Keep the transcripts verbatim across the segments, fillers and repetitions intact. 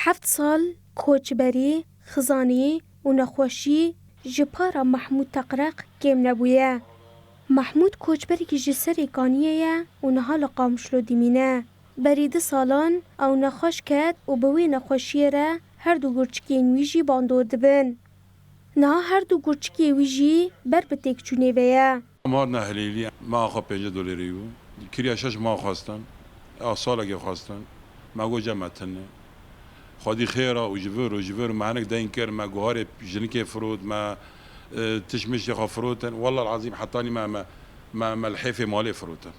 Heft sal koçberî, xizanî û nexweşî ji para Mehmûd Teqreq kêm nebûye. Mehmûd koçberekî ji Serê Kaniyê ye û niha li Qamişlo dimîne. Berî du salan ew nexweş ket û bi wê nexweşiyê re her du gurçikên wî jî bandor dibin. Niha her du gurçikê wî jî ber bi têkçûnê ve ye. Em hatin Hilêlî, me axa pêncî dolerî bû. Kiriya şeş ma xwestin. A salekê xwestin. Me got, cem me tune. Xwedî xêr a û ji vir û ji vir me hinek deyn kir, me guharê jinikê firot, me, e, tişt miştê xwe firotin. Wellahil ezîm hetanî me, me, me, me li hêfê malê firotin.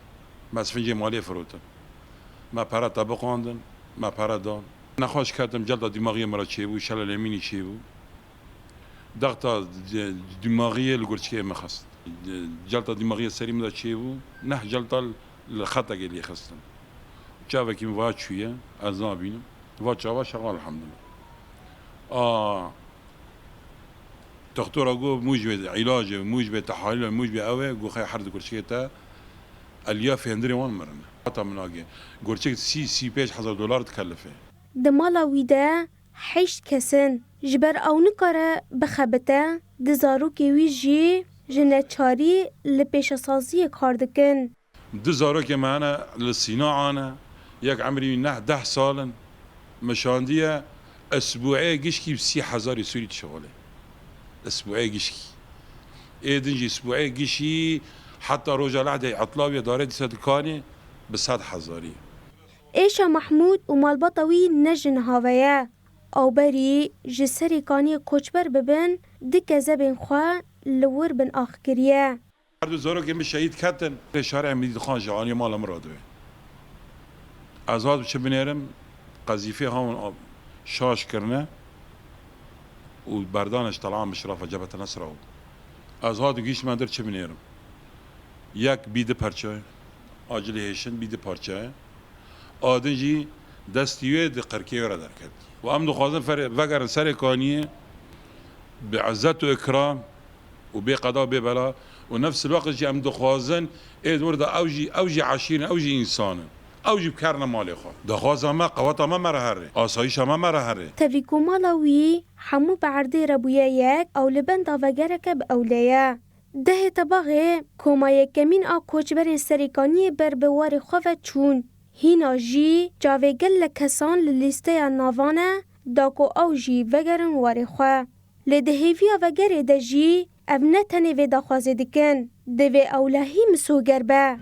Me sifincê malê firotin. Me pere te biqandin, me pere dan. Nexweş ketim, celta dîmaxiyê min re çêbû, şelalê mînî çêbû. Dexta di-, dîmaxiyê li gurçikê min xist. Celta dîmaxiyê serî min de çêbû, neh celta li xetekê lê xistin. Çavekî min va çûye, ez nabînim. Va çava şewa, elhamdulillah. A, doktora got, mûcbê îlacê, mûcbê tehalîl, mûcbê ew e, got, xey her di gurçikê te eliyafê hundirê wan mirine. Hata min agê. Gurçik sî, sî pênc hezar dolar dikelife. Di mala wî de heşt kes in. Ji ber ew nikare bixebite, di zarokê wî jî ji neçarî li pêşesaziyê kar dikin. Du zarokê me hene li Sîna ane, yek emrî wî neh deh sal in. Min şandiye, esbûê gişkî bi sî hezarî Sûrî dişixulê. Esbûê gişkî. Ê din jî esbûê gişî heta roja lehdê etla wî darê dîsa dikanê bi sed hezarî. Êşa Mehmûd û malbata wî ne ji niha ve ye. Ew berî ji Serê Kaniyê koçber bibin, du kezebên xwe li wir bin ax kiriye. Her du zarokên min şehîd ketin. Rê şarê Emîdî Xan ji aliyê mala min re dibe. Ez hat çi binêrim, qezîfê hawin şaş kirine û berdane ji telama min şirafa Cebhete Nesra û ez hat gihîştime dir çi binêrim. Yek bî di parçe, acilê hêşin bî di parçe. A din jî destî wê di qirkê wê re derket. Û em dixwazin ferê-, vegerin Serê Kaniyê bi izzet û ikram û bê qeda û bê bela û nefs il weqt jî em dixwazin ê di wir de ew jî, ew jî eşîr in, ew jî însan in. Ew jî bikerine malê xwe. Daxwaza me, qeweta me mere herê. Asayîşa me mere herê. Tevî ku mala wî hemû bi erdê re bûye yek, ew li benda vegereke bi ewle ye. Dehê Tebaxê koma yekemîn a koçberên Serê Kaniyê ber bi warê xwe ve çûn. Hîna jî çavê gelek kesan li lîsteya navan e, da ku ew jî vegerin warê xwe. Lê di hêviya vegerê de jî ev ne tenê vê daxwazê dikin, divê ewlehî misoger be.